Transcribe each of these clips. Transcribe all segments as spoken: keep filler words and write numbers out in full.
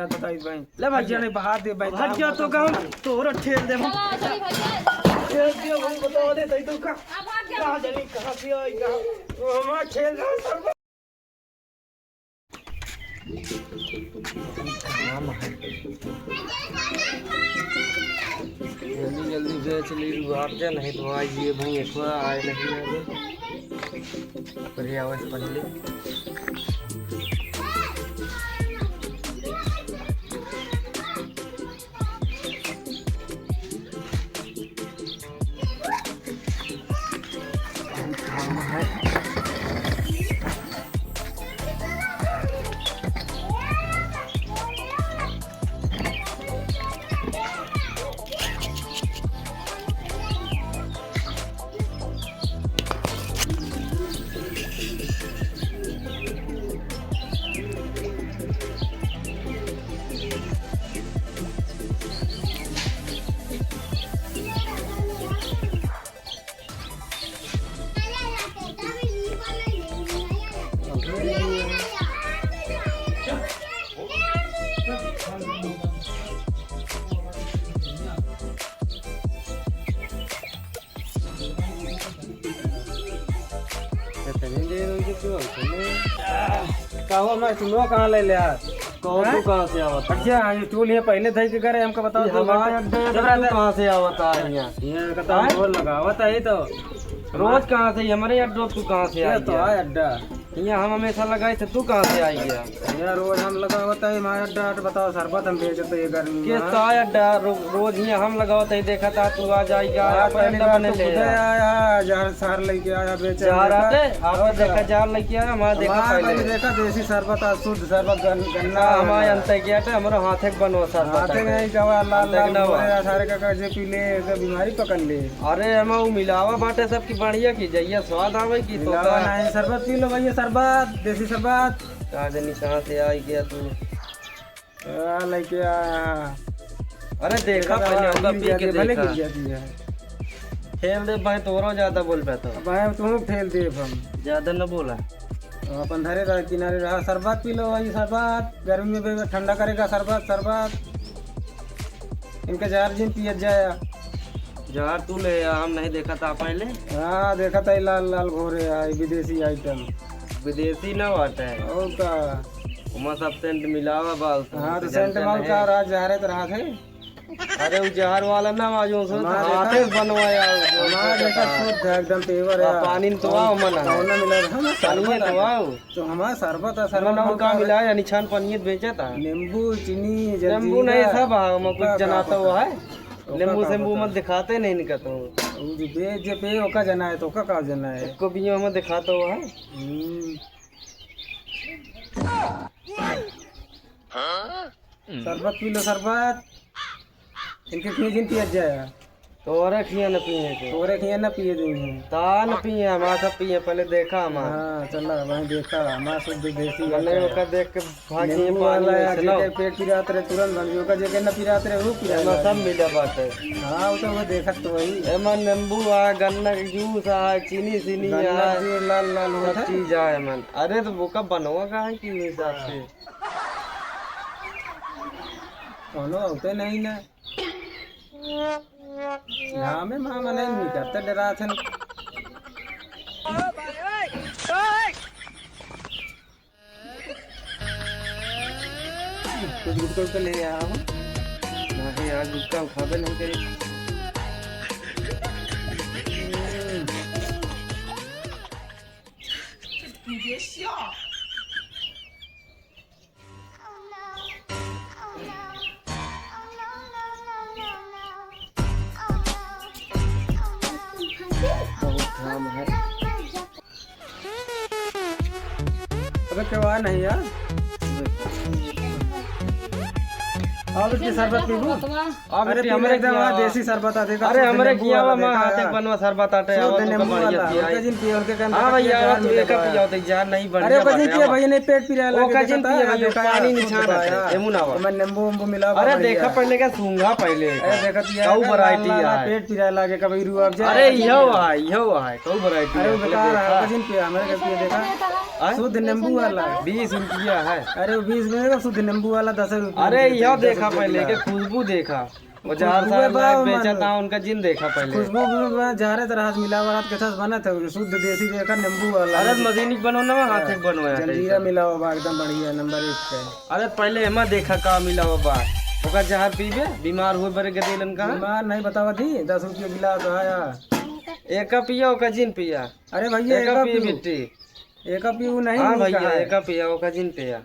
बताई भाई। ले भाई, जाने बहार दे भाई, भाग जा तो गाँव, तोरा ठेल दे। चला, चली भाई, चल। ठेल दे भाई, बता दे, तई तो का? आ, भाग जा। कहाँ जानी, कहाँ से आई, कहाँ? वो हमारा ठेल दे, सब। जल्दी जल्दी बेच ली, रुआब जा, नहीं तो आई ये भाई, एक बार आए नहीं आवे। पहले आवे, पहले। कहो मैं सुनो कहाँ ले ले आ? कहो तू हैं? कहाँ से आवत है? अच्छा, ये टूल ये पहले धई के करे, हमको बताओ, ये दो हमारे घंटे। अड्डा है, जब तू रहता कहाँ से आवत है यहाँ? ये कहता हैं? रोज लगावत है तो। रोज कहाँ से? ये हमारे अड्डा, तू कहाँ से ये आई तो है? आए अड्डा। यहाँ हम हमेशा लगाई थे, तू कहाँ से आई गया? यहाँ रोज हम लगावत है, हमारे अड्डा, अड्डा बताओ, शरबत हम बेचते ये गर्मी में। किस तो आए अड्डा, रो-, रोज यहाँ हम लगावत है, देखा था तू आ जाएगा, आज अपन पहली अड्डा बार बने तो ले खुदे जा। आया, जहर सार लेके आया, बेचे जहर बेटा। आते, आपने और देखा क्या? जहर लेके आया, हमारे देखा हमारे पहले। पहले देखा देसी शरबत, आज शुद्ध शरबत, गन-, गन्ना हाँ, हमारे वाला। अंत है क्या थे, हमारा हाथे के बनवा शरबत हाथे है। नहीं, जवा लाल अंत लाल ना बोले हुआ। यार, सारे का, का जे पी ले, तो बीमारी पकड़ ले। अरे, एमा उ मिलावा बाटे सब की बढ़िया की, जइया स्वाद आवे की मिलावा तोता। नहीं, शरबत पी लो भैया, शरबत, देसी शरबत। का जानी कहाँ से आई गया तू। आ, लेके आया। अरे, देखा देखा पहले, तो ओका गिर पी के जाती है, भले देखा। गिर जाती है। ठेल दे भाई, तोरो ज्यादा बोल पे तो। भाई, तू ठेल दे हम। ज्यादा न बोला। अपन धरे रहा, किनारे रहा, शरबत पी लो भाई, शरबत। गर्मी में भी ठंडा करेगा शरबत, शरबत। इनका जहर जिन पियत जाया। जहर तू ले आ, हम नहीं देखा था पहले। हाँ, देखा था, ये लाल लाल घोरे आए, विदेशी आइटम। विदेशी ना बाटे। और का? ओमा सब सेंट मिलावा बा, उसमें हाँ, तो तो सेंट जनते माल नहीं। का राज जहरे तो रहा थे। अरे, उ जहर वाला ना, आज उनसे हमार हाथे देखा, बनवाया, जो हमार सोचा देखा था। शुद्ध है, एकदम pure है। आ, पानी में तो आओ, मन है। कौन ना मिला? हम पानी में शरबत तो है। आओ। तो हमार शरबत है, शरबत मन और हम का का मिला है, निछान पानी में बेचा था। नींबू, चीनी, नींबू जलजीरा, नहीं, सब है, हम कुछ ओका का जनाता पता? हुआ है। ओका नींबू का से मुंह पता? मत दिखाते नहीं इनका तो। उ जे बे-, जे पे ओका जना है, तो ओका का जना है? इसको भी हम दिखाता हुआ है। हम्म। शरबत पी लो, शरबत। इनके खींच इन पियत जाए। तोरे खिया न पिए के। तोरे खिया न पिए दे हैं। ता न पिए, हमार सब पिए, पहले देखा हमार। हाँ, चला, वहीं देखा, हमार सब विदेशी मने आता है। ओकर देख के भागी नींबू पानी वाला है, ऐसे ना। जेकर पेट पिरात रहे, तुरंत भागी, ओकर जेकर न पिरात रहे, वो पिरात एमा रहे। सब मिला बाटे। हाँ, वो तो वो देखत तो वही। एमा नींबू आ, गन्ना के जूस आ, चीनी, सीनी गन्ना आ, के लाल लाल होत सब है। चीज आ एमन। अरे, तो वो का बनवा का है कि हिसाब से? कोनो होते नहीं ना। घामे मा मनई निकरते डरात हन। कुछ गुटखा उटखा ले आओ। नहीं यार, गुटखा उठाबे नहीं करे। बहुत घाम है। अबे केवा नहीं यार। और बेटी, शरबत पीबू? अब अरे बेटी, पी हमरे लेते हैं, किया देसी शरबत आ, देखा, अरे, शुद्ध हमरे नींबू किया वाला, माँ, देखा हाथे यार। बनवा शरबत आटे, शुद्ध आवा, तुमका नींबू बढ़िया वाला, पिया उनका है। जिन पिया, उनके कहने हाँ का भैया, जहर आवा, तू मिले एक बा। पिया, देख, जान नहीं अरे, बढ़िया ओका जिन बाटे, पिया आवा। भैया, नहीं पेट पिराए लागे, ओका जिन देखा पिया था, भैया, देखा पानी यार, निछान शुद्ध बा है, यार। एमू ना आवा। मैं नींबू उम्बू मिला अरे, बढ़िया देखा है। पहले का सूंघा पहले। अरे, देखा तो यार, काऊ variety लाल लाल है। पेट पिराए लागे, कभी रूह अफजा अरे, है, इहो है, इहो है, काऊ variety अरे, है, वो पहले बेकार है, देखा। ओका जिन पिया, हमारे घर पिया, देखा। आय? शुद्ध नींबू वाला। बीस रुपया है। अरे, वो बीस में का शुद्ध नींबू वाला दस रुपया अरे, में देते, इहो दस देखा रुपया पहले किलो। के खुशबू देखा। वो खुशबू जहर सार बा, लायक मन। बेचत है, उनका जिन देखा पहले। खुशबू में बा, जहरे तरह हाथ मिलावा, हाथ के साथ बनत है, शुद्ध देसी देखा, नींबू वाला। अरे, मशीनी के बनवा ना, हाथे के बनवा है, जलजीरा कैसे? मिलावा बा, एकदम बढ़िया, नंबर एक पे। अरे, पहले एमा देखा का मिलावा बा। ओका जहर पीबे, बीमार होए बरे गदेलन का। बीमार नहीं बतावा थी, दस रुपया गिलास आया। एका पिया, ओका जिन पिया। अरे भैया, एका एका पिया पीऊ। बिट्टी। एका पीऊ नहीं, हाँ नहीं भैया, कहा है। एका पिया, ओका जिन पिया।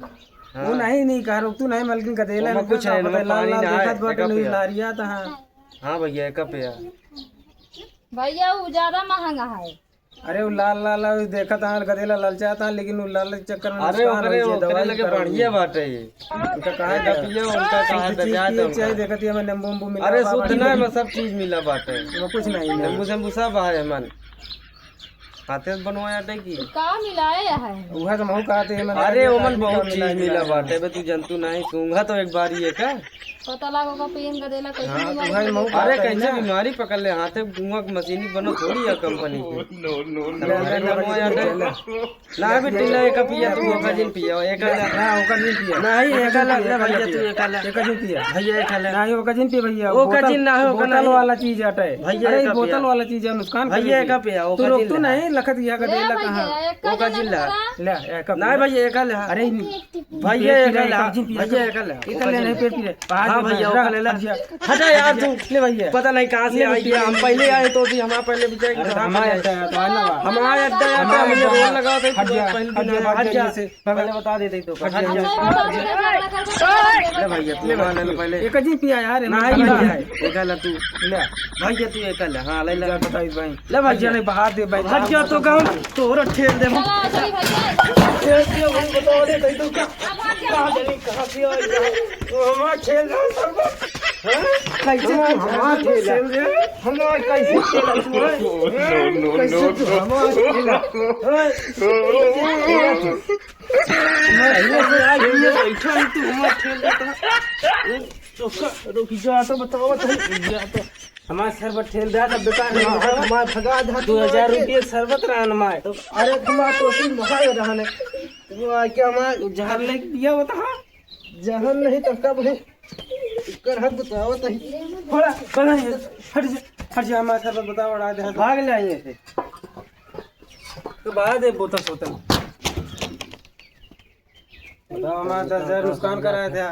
हाँ। वो नहीं, नहीं कहा, रुक, तू नहीं, मलकिन का देला ओमा नहीं कुछ कहा, है, पता ओमा लाल पानी लाल ना है, देखत बाटे, एका नहीं पिया। लारिया था, हाँ। हाँ भैया, एका पिया। भैया, वो ज्यादा महंगा है। अरे, वो लाल लाल, वो देखत हाँ, गदेला ललचात हाँ, लेकिन वो लाल चक्कर में अरे, नुकसान ओकरे, होई, ओकरे दवाई लगे करो। बढ़िया बाटे ये। उनका कहा एका जाए? पिया, उनका कहा शुद्ध चीज दबाया पिए था के चाहे, उनका। देखत ये में नींबू उम्बू मिला अरे, बा, शुद्ध बढ़िया। ना, एमा सब चीज मिला बाटे। वो कुछ नहीं है। नींबू सेम्बू सब है, मन। हाथे से बनवाया था कि? का मिलाए है? उहे तो महू कहते हैं, मतलब, अरे, ये ओमन आदमी बहुत का चीज मिला मिला मिला। बाटे, बे तू जनतू नहीं, सूंघा तो एक बार ये का। पता लागो का पेन का देला, कैसे हाँ, बीमारी उहे महू पकड़े। अरे, कहते हैं कैसे ना। बीमारी पकड़ ले, हाथे गुआ के मशीनी बनो थोड़ी है कंपनी की। No, no, no, अरे, no, बनवाया no, था। No। ना बेटी, ना, एका पिया, तू ओका जिन पिया, एका ले। ना, ओका जिन पिया। नहीं, एका ले, ले भैया, तू एका ले। एका जिन पिया। भैया, एका ले। नहीं, ओका जिन पिया भैया। ओका बोतल, जिन ना हो, ओका बोतल नहीं। वाला चीज हटे। भैया, अरे, एका बोतल पिया। वाला चीज है, नुकसान भैया, करेगी। एका पिया, तू ओका रोक जिन तू ले। नहीं, लखत यहाँ का ए देला भैया, कहाँ? एका ओका जिन ले। ले, एका नहीं पिया। भैया, एका ले। अरे, भैया, पेट एका ले। पिराए, कब जिन पिया? भैया, एका ले। इतना ले नहीं, पेट पिराए। हाँ भैया, ओका ले ले। हट जा। हटा यार तू। ले भैया। पता नहीं कहाँ से आई है, हम पहले आए तो भी हमारा पहले भी जाएंगे। अरे, हमारा अड्डा है, तो आना बा। हमारा अड्डा है, हमारा तो हम ये अड्डा रोल है। लगा थे, हट जा, पहले हट जा, दिन हट हट जा, जा। जैसे। पहले बता देते तो। हट जा। अच्छा, ये बात है, झगड़ा कर, कर, कर, कर, कर। ले भैया, तू ले ले पहले। एक जी पिया यार, नहीं, नहीं, नहीं। एक ले तू। ले। भैया, तू एक ले। हाँ, ले, ले। जा, बताई भाई। ले भैया। हट जा, नहीं, बाहर दे भाई। हट जा, तो गाँव तोरा ठेल दे। चला, चली भैया। ठेल दे, भाई, बता दे, कहीं तो का। अब हट जा। कहाँ जानी, कहाँ से आई है? तो हमारा ठेल रहा है सब। हाँ? कैसे तू हमारा ठेला? हमारा कैसे ठेला तू है? No, no, कैसे no, तू no। हमारा ठेला? हाँ? मैं ये से आज ये बैठा है, तू हमारा ठेला तो। तो का, रुक जा, तो बताओ, बताओ। जा तो। हमारा शरबत ठेल रहा था, बेकार नहीं था। हमारा भगा था, दो हजार रुपये शरबत रहा ना माय। अरे, तुम्हारा तो सिर्फ महाराज रहा ने। वो क्या हमारा जहर लेके पिया होता है? जहर नहीं तो कब है? कर हद बताओ तो ही। बड़ा, बड़ा है। हट जा, हट जा, हमारा शरबत बताओ, बड़ा दे। भाग ले आइए से। तो बाहर दे बोतल, बोतल। बताओ, हमारा दस हजार नुकसान कराए थे।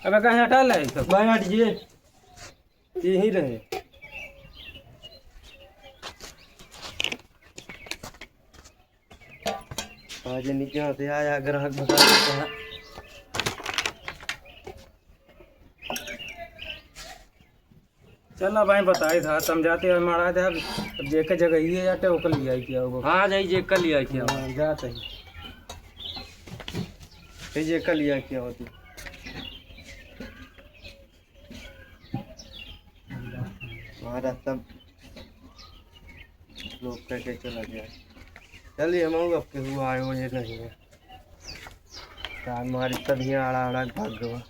अबे कहीं हटा ले सब। भाई हट जी, यही रहे। आज नीचे से आया ग्राहक भगा देता है। चल ना भाई, बताई था, समझाते हैं, मारा दे। अब जेके जगह ये जाते, ओकर ले आई क्या होगा? हाँ, जाई जेके ले आई क्या? हाँ, जाते हैं। ये जेके ले आई क्या होती? हमारा सब लोग करके चला गया। चलिए, हम अब के हुआ आए, वो ये नहीं है। तार मारी तब ही आड़ा आड़ा भाग गवा।